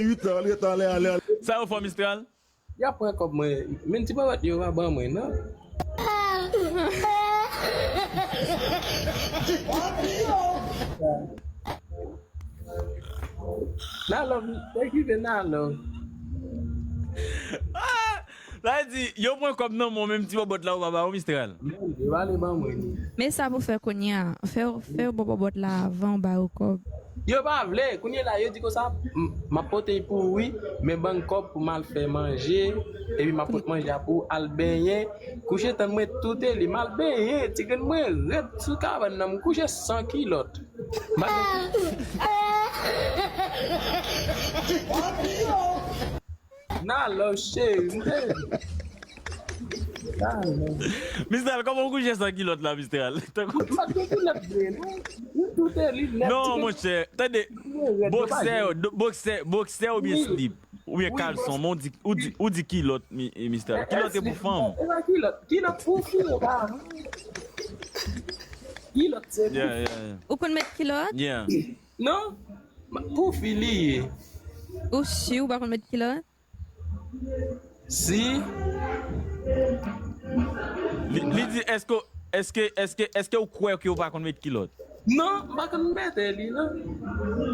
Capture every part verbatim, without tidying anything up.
uit an, li rete anlè, anlè, anlè. Sa yo fè, Mistral? Y ap pran kòb mwen. Men ti pawèt yo pa ban mwen, non. Nan lòv, okipe nan lòv. Ah! Sa vle di, yo pran kòb nan men w, menm ti bòbòt la, ou pa ba yo, Mistral. Men, yo pa vle ban mwen li. Men sa pou fè kounye a. Fè, fè yo ba w bòbòt la avan w ba yo kòb. Yo pa vle. Kounye la, yo di konsa, m, m ap pote l pou ou, wi, men ban m kòb pou m al fè manje, epi m ap pot manje a pou w al benyen. Kouche tann mwen tout li, m al benyen, ti grenn mwen rèd sou kabann nan, m kouche san kilòt. M pa gen Nan love, cheri, m te. Nan love. Mistral, kòman w kouche san kilòt la, Mistral? Tankou m pa gen kilòt vre, non. M tout li nèt. Non, monchè, tande. Boksè, boksè, boksè oubyen slip? Oubyen kalson, men w di, ou di, ou di kilòt, mi-, eh, Mistral. Kilòt e pou fanm. E pa kilòt. Kilòt pou fi, e pa. Kilòt se pou fi. Yeah, yeah, yeah. Ou konn met kilòt? Yeah. Non, pou fi li ye. Ou si ou pa konn met kilòt? Si. Li, li di, èske, èske, èske, èske ou kwè ke ou pa konn met kilòt? Non, m pa konn mete li, non.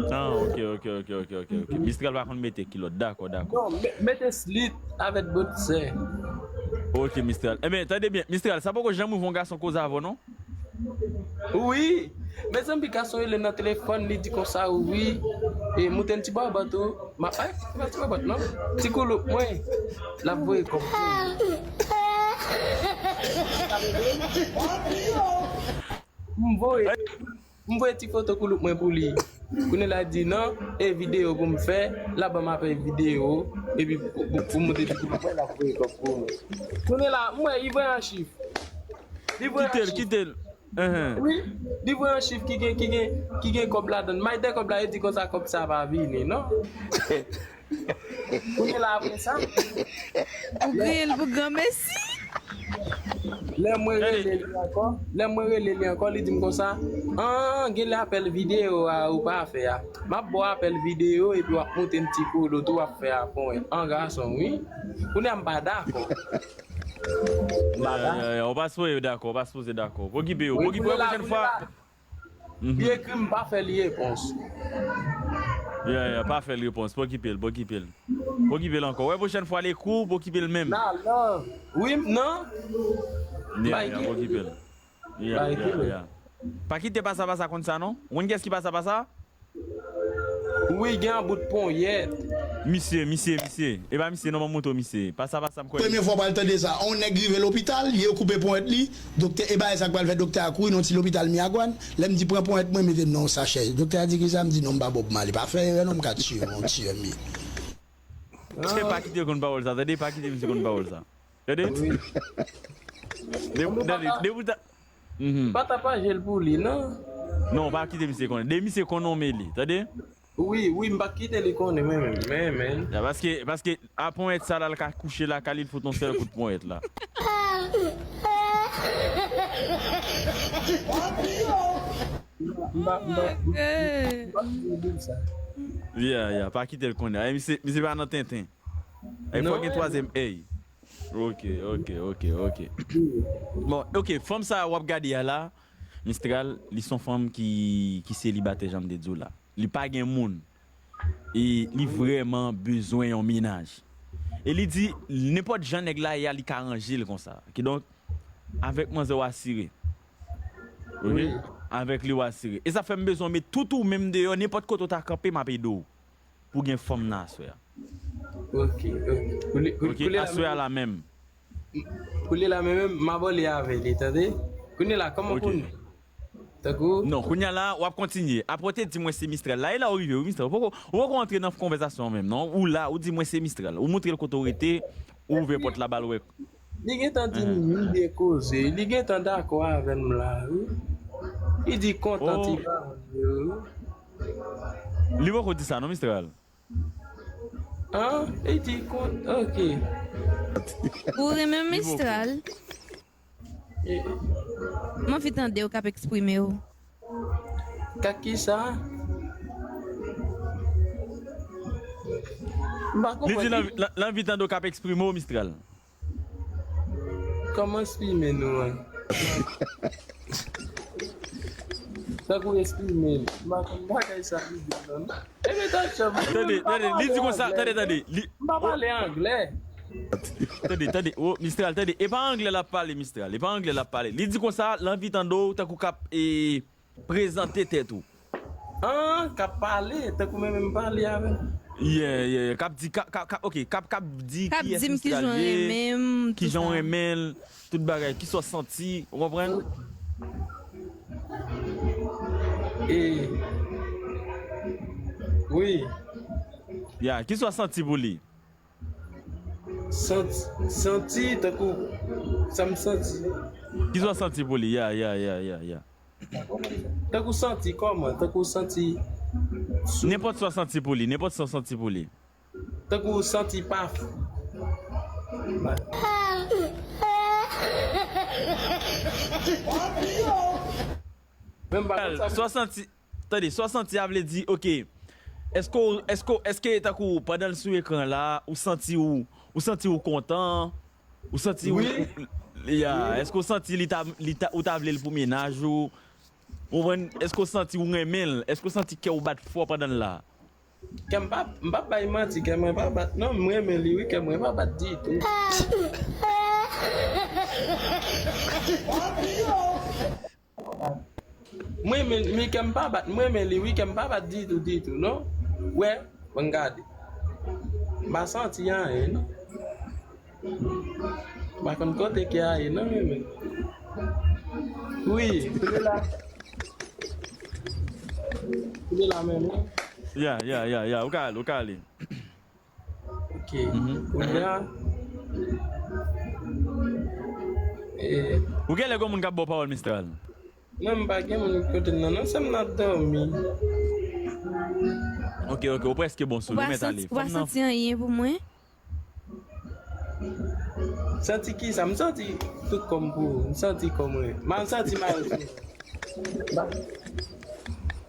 Ah, ok, ok, ok, ok, ok, ok. Mistral pa konn mete kilòt, dakò, dakò. Non, me-, mete slit avèk boksè. Ok, Mistral. Ebyen, tande byen, Mistral, sa poko janm rive yon gason koze avè w, non? Wi. Mezanmi, gason rele nan telefòn, li di konsa, wi. E moute yon ti bòbòt tou. M ap, ay, se pa ti bòbòt, non. Ti koulouk mwen. L ap voye kòb pou mwen. M voye, m voye ti foto koulouk mwen pou li. Kounye la di non, e videyo pou m fè, l ap ban m apèl videyo, epi pou, pou, pou moute ti koulouk mwen, l ap voye kòb pou mwen. Kounye la, m wè, li voye an chif. Li voye an chif. Kite l, kite l. Wi, li voye yon chif ki gen, ki gen, ki gen kòb ladan l. M al de kòb la, yo di konsa kòb sa pa vini, non. Kounye la apre sa, ou griye l pou granmesi. Lè mwen rele li ankò, lè mwen rele li ankò, li di m konsa, an, gen lè apèl videyo a ou pa fè a. M ap ba w apèl videyo epi w ap moute m ti koulouk tou w ap fè a ponyèt. An gason, wi. Kounye a m pa dakò. Ya, ya, ya, ou pa sipoze dakò, ou pa sipoze dakò. Pokipe yo, pokipe yo pwochèn fwa. Li ekri m pa fè li repons. Ya, ya, pa fè l repons, pokipe l, pokipe l. Pokipe l ankò. Wè pwochèn fwa l ekri w, pokipe l menm. Nan, nan. Wi, m nan. Ya, ya, pokipe l. Ya, ya, ya. Pa kite pasa pasa konn sa non. Ou konn kiyès ki pasa pasa? Wi, gen yon bout ponyèt. Misye, misye, misye. E pa misye non, m ap montre w misye. Pasa pasa m kwè. Premye fwa w pral tande sa. On nèg rive lopital, yo koupe ponyèt li. Doktè, e bagay sa k pral fè doktè a kouri nan ti lopital Miragwàn. Lè m di pran ponyèt mwen, mete m nan yon sachè. Doktè a di kisa, m di non, m pa Bob Marley. Pa fè erè non, m ka tiye w, m tiye m ye. E pa kite konn pawòl sa, tande, pa kite misye konn pawòl sa. Tande? Wi. De, tande, de pou ta Mhm. Pa tapaje l pou li, non. Non, pa kite misye konnen. De misye konnen w mele, tande? Wi, wi, m pa kite li konnen, men, men, men, men. Ya, paske, paske, a ponyèt sa la, l ka kouche lakay li, l fout yon sèl kout ponyèt la. M pa, m pa, m pa, m pa kite l di sa. Ya, ya, pa kite l konnen. Ay, misye, misye pa nan tenten. Ay, fò gen twazyèm èy. Ok, ok, ok, ok. Bon, ok, fanm sa a w ap gade a la, Mistral, li se yon fanm ki, ki selibatè, jan m te di w la. Li pa gen moun. E li vrèman bezwen yon mennaj. E li di, nenpòt jan nèg la ye a, li ka ranje l konsa. Kidonk, avèk manzè w asire. Ok? Wi. Avèk li w asire. E sa fè m bezwen w met tout ou menm deyò, nenpòt kote w ta kanpe, m ap ede w. Pou gen fanm nan aswè a. Ok, ok. Koulye, koulye, ok, koulye la aswè a menm. La menm. Koulye la menm, menm, m abòne avè li, tande? Kounye la, kòman pou nou? Tankou? Non, kounye a la, w ap kontinye. Apre w te di mwen se Mistral la, e la w rive, wi, Mistral. Ou poko, ou poko antre nan konvèsasyon an menm, non? Ou la, ou di mwen se Mistral. Ou montre l kote w rete, ou ouvè pòt la ba l wè. Li gentan di m, mhm, li byen koze. Li gentan dakò avè m la, wi. Li di kontan ti pawòl yo, wi. Li poko di sa non, Mistral. An? Li di kontan, ok. Ou renmen Mistral? E m anvi tande w k ap eksprime w. Ka kisa? M pa konprann. Li di l anvi, l, l anvi tande w k ap eksprime w, Mistral. Kòman eksprime nou an? Tankou eksprime l. M pa konn bagay sa li di non. Ebyen, tann, tande, tande, li di konsa, tande, tande. Li, m pa pale anglè. Tande, tande, oh, Mistral, tande. E pa anglè l ap pale, Mistral. E pa anglè l ap pale. Li di konsa, l anvi tande w tankou k ap, e, prezante tèt ou. An, k ap pale, tankou mwen menm pale avè l. Yeah, yeah, yeah. K ap di, k ap, k ap, k ap, ok, k ap, k ap di kiyès Mistral ye, kijan w renmen l, tout bagay, kisa w santi, ou konprann? E, wi. Ya, kisa w santi pou li? Santi, santi tankou sa m santi. Kisa w santi pou li? Ya, ya, ya, ya, ya. Tankou santi kòman? Tankou santi sou. Nenpòt sa w santi pou li, nenpòt sa w santi pou li. Tankou santi paf. Menm pa konn sa. Sa w santi, tande, sa w santi a vle di, ok, èske w, èske w, èske tankou pandan l sou ekran la, ou santi w, ou santi w kontan, ou santi w, wi, ou, ya, wi, èske w santi li ta, li ta, ou ta vle l pou mennaj ou, ou konprann, èske w santi w renmen l, èske w santi kè w bat fò pandan l la? Kè m pa, m p ap bay manti, kè mwen pa bat non, m renmen li wi, kè mwen pa bat ditou. Mwen menm, mi kè m pa bat, mwen menm li wi, kè m pa bat ditou, ditou, non. Wè, ban gade. M pa santi anyen, non. M pa konn kote kè a ye, non, mwen menm. Wi, kounye la. Kounye la menm, non. Ya, ya, ya, ya, ou ka ale, ou ka ale. Ok. Mhm. Kounye a, e, ou genlè gon moun k ap ba w pawòl, Mistral? Non, m pa gen moun kote m nan, non, se m nan dòmi. Ok, ok, ou prèske bon sou li, ou mèt ale. Ou pa santi anyen pou mwen? Santi kisa? M santi tout kò m pou ou, m santi kò mwen. M santi mal sou ou.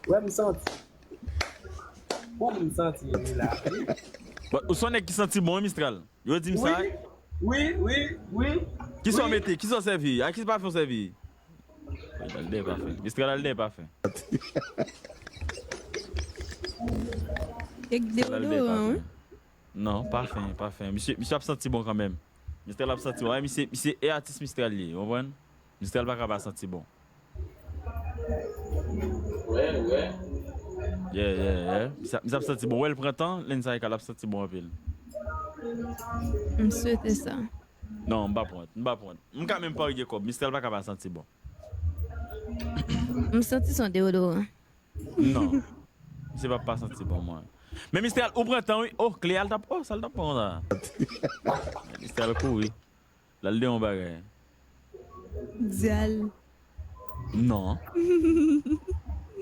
Wè, m santi. Pou m santi li la. Bon, ou se yon nèg ki santi bon, wi, Mistral. Yo di m sa. Wi, wi, wi, wi. Kisa w mete? Kisa w sèvi? A ki pafen w sèvi? Al dèyè pafen. Mistral al dèyè pafen. Ek deodoran, wi. Non, pafen, pafen. Misye, misye ap santi bon kanmenm. Mistral ap santi bon. Wi, misye, misye e atis Mistral li ye, ou konprann? Mistral pa ka pa santi bon. Wè, wè. Yeah, yeah, yeah. Misye, misye ap santi bon. Wè l pran tan, lenn sa e ka l ap santi bon anpil. M swete sa. Non, m pa pran, m pa pran. M ka menm parye kòb, Mistral pa ka pa santi bon. M santi son deodoran. Non. Misye p ap pa santi bon, mwen. Men Mistral, ou pran tan, wi. Oh, Clé a l t ap, oh, sa l t ap pran la. Mistral kouri. L al de yon bagay. Di al. Non.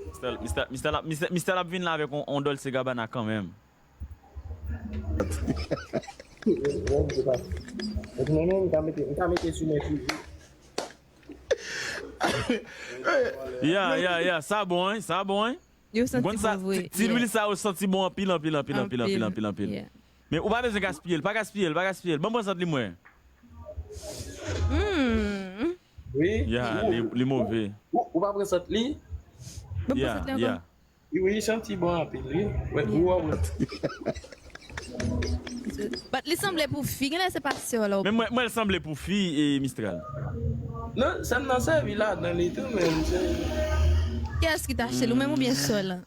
Mistral, Mistral, Mistral ap, Mistral, Mistral ap vin la avèk on, on Dolce Gabbana kanmenm. Mwen menm, m ka mete, m ka mete sou mwen toujou. Ya, ya, ya, sa bon, hein, sa bon, hein. Yo santi bon vre. Ti, ti lwil sa yo santi bon anpil, anpil, anpil, anpil, anpil, anpil, anpil. Yeah. Men ou pa bezwen gaspiye l, pa gaspiye l, pa gaspiye l. Ban m pran sant li mwen. Hmm. Wi. Ya, li, li move. Ou, ou pa pran sant li? Ban m pran sant li ankò. Ya, ya. Wi, wi, santi bon anpil, wi. Wè, yeah, gwo wè. But li sanble pou fi, genlè se pa sè w la. Men mwen, mwen l sanble pou fi e Mistral. Non, sè m nan sèvi ladan li tou, men se. Kiyès ki t achte l, ou menm oubyen sè w la?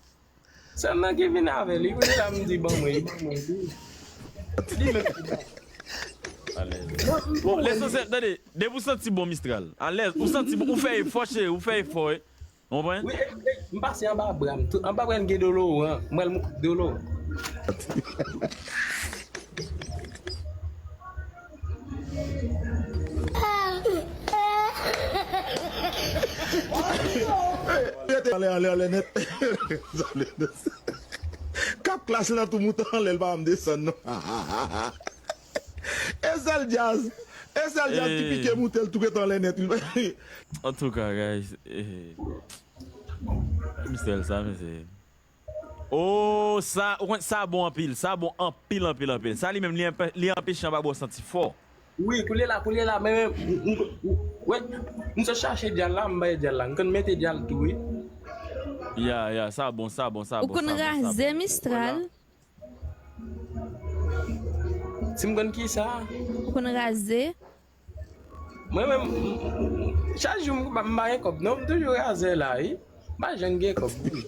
Sè m nan ki vin avè li, wi, la m di ban mwen, ban mwen, wi. Li menm ki ban. Alèz. Bon, lesansyèl, tande, depi w santi bon, Mistral. Alèz, ou santi bon, ou fè efò, cheri, ou fè efò, wi. Ou konprann? Wi, e, e, m pase anba bra m. Tout, anba bra m gen doloran. M pral mou-, doloran. Rete anlè, anlè, anlè nèt. Kap klas lan tou moute anlè, l pa janm desann, non. E sèl djaz. E sèl djaz ki pike moute l tou ret anlè nèt. Antouka, guys, eh, Mistral sa, men se. Oh, sa, ou konn, sa bon anpil, sa bon anpil, anpil, anpil. Sa li menm, li anpe-, li anpeche anba bò santi fò. Wi, koulye la, koulye la, men, men, m, m, m, wè, m sot chache dyal la, m bay dyal la. M konn mete dyal tou, wi. Ya, ya, sa bon, sa bon, sa bon, sa bon, sa bon. Ou konn raze, Mistral? Si m konn kisa? Ou konn raze? Mwen menm, chak jou m pa, m pa gen kòb, non, m toujou raze la, wi. M pa janm gen kòb, wi.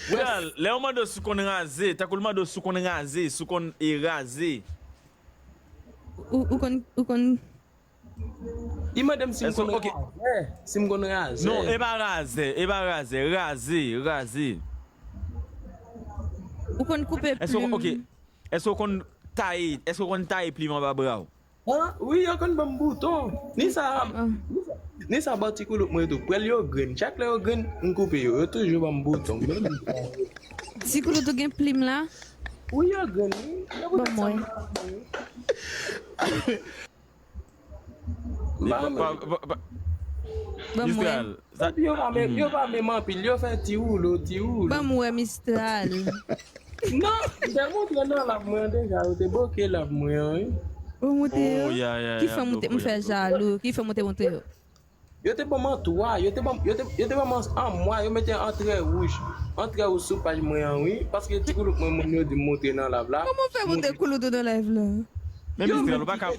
Mistral, lè yo mande w si w konn raze, tankou l mande w si w konn raze, si w konn, e, raze. Ou, ou konn, ou konn Li mande m si m konn razè, si m konn razè. Non, e pa razè, e pa razè, raze, raze. Ou konn koupe plim. Èske w, ok, èske w konn taye, èske w konn taye plim anba bra w? An, wi, yo konn ban m bouton. Ni sa, ni sa, ni sa bò ti koulout mwen tou. Pwèl yo grenn. Chak lè yo grenn, m koupe yo. Yo toujou ban m bouton. Ti koulout ou gen plim la? Wi, yo grenn, wi. Ban mwen. Mistral, sa, epi yo pa menm, yo pa menm anpil, yo fè ti woulo, ti woulo. Ban m wè, Mistral. Non, m te montre nan lav mwen an deja, yo te boke lav mwen an, wi. Ou montre yo? Ki fè m te, m fè jalou, ki fè m te montre yo? Yo te ban m an twa, yo te ban m, yo te, yo te ban m an, an mwa, yo mete an trè wouj. An trè wouj sou paj mwen an, wi. Paske ti koulout mwen, moun yo di m montre nan lav la. Kòman w fè montre koulout ou nan live la? Men Mistral, ou pa ka.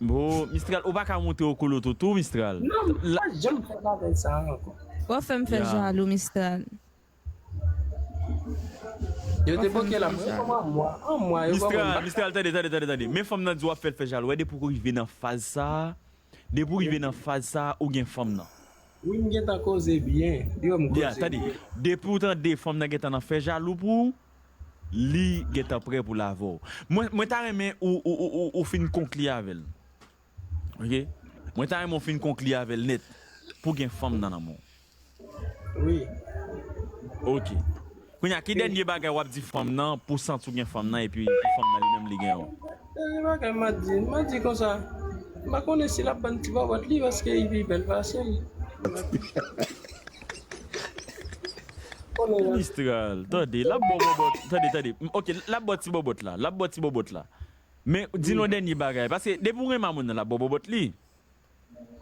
Bon, Mistral, ou pa ka montre yo koulout ou tou, Mistral. Non, m pa janm fè bagay sa a ankò. W ap fè m fè jalou, Mistral. Yo te boke la, mwen kòman mwa, an mwa, yo kòman. Mistral, Mistral, tande, tande, tande, tande. Men fanm nan di w ap fè l fè jalou. Wè, depi w rive nan faz sa a, depi w rive nan faz sa a, ou gen fanm nan. Wi, m gentan koze byen. Yo, m koze byen. Tande, depi w tande fanm nan gentan nan fè jalou pou ou, li gentan prè pou l avè w. Mwen, mwen ta renmen ou, ou, ou, ou, ou fin konkli avè l. Ok? Mwen ta renmen w fin konkli avè l nèt pou gen fanm nan nan men w. Wi. Ok. Kounye a, ki dènye bagay w ap di fanm nan pou w santi w gen fanm nan epi pou fanm nan li menm li gen w? Dènye bagay m ap di, m ap di konsa, m pa konnen si l ap ban m ti bòbòt li paske li pi bèl pase m. Mistral, tande, l ap ba w bòbòt, tande, tande. Ok, l ap ba w ti bòbòt la, l ap ba w ti bòbòt la. Men, di nou yon dènye bagay, paske depi w renmen moun nan, l ap ba w bòbòt li.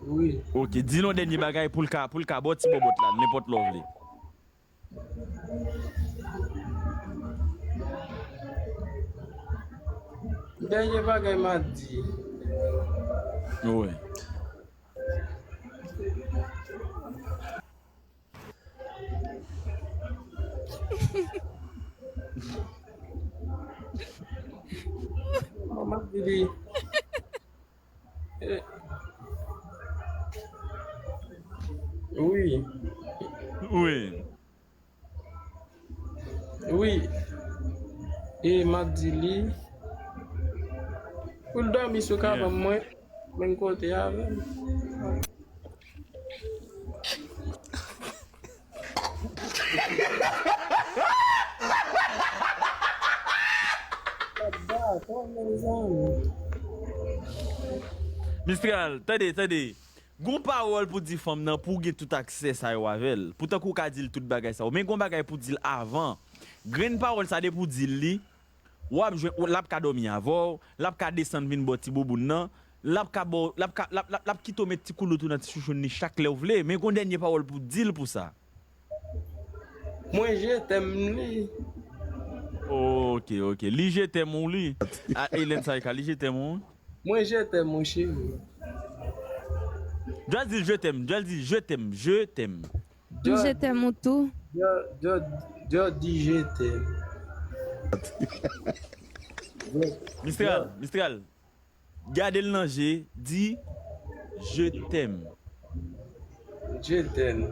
Wi. Ok, di nou yon dènye bagay pou l ka, pou l ka ba w ti bòbòt la, nenpòt lè w vle. Dènye bagay m a di. Wi. Mama di li. Eh. Wi. Wi. Wi. E m ap di li pou l dòmi sou kabanm mwen, menm kote avè m. Mistral, tande, tande. Gon pawòl pou di fanm nan pou w gen tout aksè sa yo avè l. Pou tankou w ka di l tout bagay sa yo. Men gon bagay pou w di l avan. Grenn pawòl sa depi w di l li, w ap jwenn, w, l ap ka dòmi avè w, l ap ka desann vin ba w ti bouboun nan, l ap ka ba w, l ap ka, l ap, l ap, l ap kite w met ti koulout ou nan ti chouchoun li chak lè w vle. Men gon dènye pawòl pou w di l pou sa. Mwen je t'aime li. Ok, ok. Li je t'aime ou li. A, Hélène Saïka, li je t'aime ou. Mwen je t'aime ou, cheri. Just di je t'aime, just di je t'aime, je t'aime. Mwen je t'aime ou tou. Just, just, just di je t'aime. Mistral, Mistral. Gade l nan je, di, je t'aime. Je t'aime.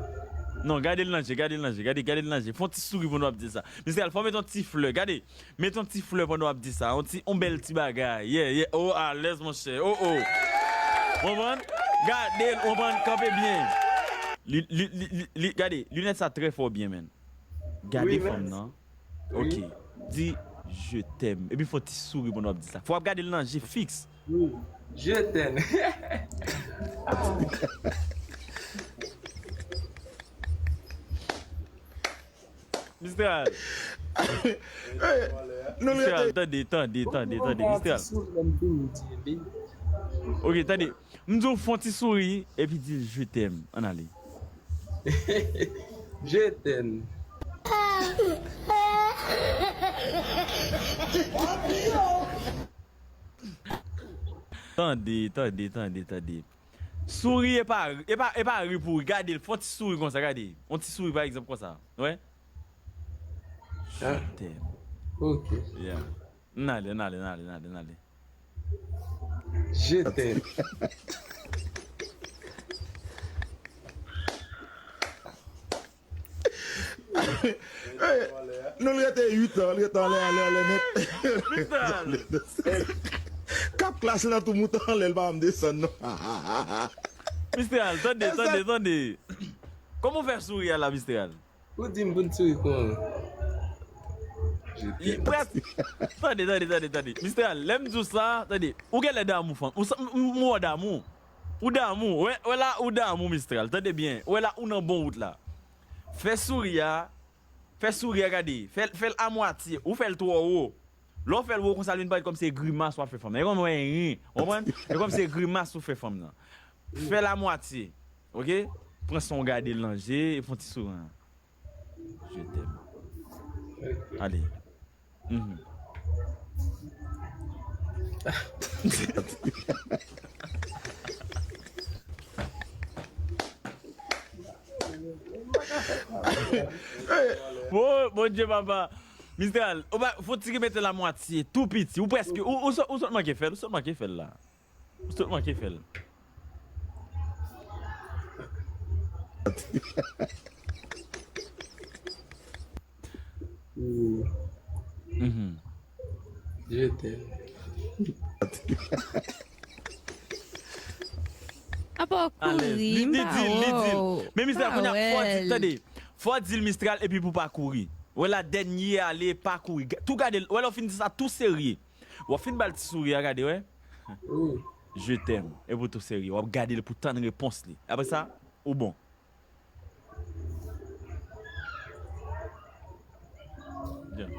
Non, gade l nan je, gade l nan je, gade, gade l nan je. Fè yon ti souri pandan w ap di sa. Mistral, fò w met yon ti flè, gade. Met yon ti flè pandan w ap di sa. Yon ti, yon bèl ti bagay. Yeah, yeah. Oh, alèz, monchè. Oh, oh. Konprann? Gade l, konprann, kanpe byen. Li, li, li, li, li, gade, linèt sa trè fè w byen, menn. Gade fanm nan. Ok. Di, je t'aime. Epi fè yon ti souri pandan w ap di sa. Fò w ap gade l nan je fiks. Wi. Je t'aime. Mistral. Mistral, tande, tande, tande, tande, Mistral. Ok, tande. M di w fè yon ti souri epi di l je t'aime. Ann ale. Je t'aime. Tande, tande, tande, tande. Souri e pa, e pa, e pa ri pou ri. Gade l, fè yon ti souri konsa, gade. Yon ti souri pa egzanp konsa. Wè. Je t'aime. Ok. Yeah. N ale, n ale, n ale, n ale, n ale. Je t'aime. Nou l rete uit an, l rete anlè, anlè, anlè nèt. Kap klas lan tou moute anlè, l pa janm desann non. Mistral, tande, tande, tande. Kòman w fè souri a la, Mistral? Ou di m pou n souri kòman? Prèt. Tande, tande, tande, tande. Mistral, lè m di w sa, tande. Ou genlè damou fanm. Ou sa, m, m, m wè w damou. Ou damou. Wè, wè la, ou damou, Mistral. Tande byen. Wè la, ou nan bon wout la. Fè souri a. Fè souri a, gade. Fè, fè l amwatye. Ou fè l twò wo. Lè w fè l wo konsa, l vin parèt kòm se grimas w ap fè fanm nan. E kòm w ri. Ou konprann? E kòm se grimas ou fè fanm nan. Fè l amwatye. Ok? Pran san w gade l nan je, e fè yon ti souri. Je t'aime. Ok. Ale. Mhm. Bon, Bondye papa. Mistral, ou pa, fò w ti remete l amwatye, tou piti. Ou prèske, ou, ou sot, ou sot manke fè l, ou sot manke fè l la. Ou sot manke fè l. Mhm. Je t'aime. Apa w kouri, m pa wè w. Men Mistral, kounye a, fò w di l, tande. Fò w di l Mistral epi pou w pa kouri. Wè la, dènye ale, pa kouri. Tou gade l. Wè la, w fin di sa tou serye. W ap fin ba l ti souri a, gade, wè. Je t'aime. Epi w tou serye. W ap gade l pou w tann repons li. Apre sa, ou bon. Byen.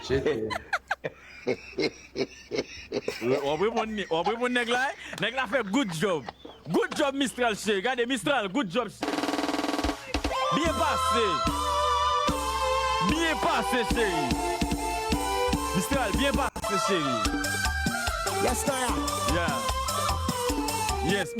Je t'aime. W ap reponn, w ap reponn nèg la, eh? Nèg la fè good job. Good job, Mistral, cheri. Gade, Mistral, good job, cheri. Byen pase. Byen pase, cheri. Mistral, byen pase, cheri. Yes, Tanya. Yeah. Yes,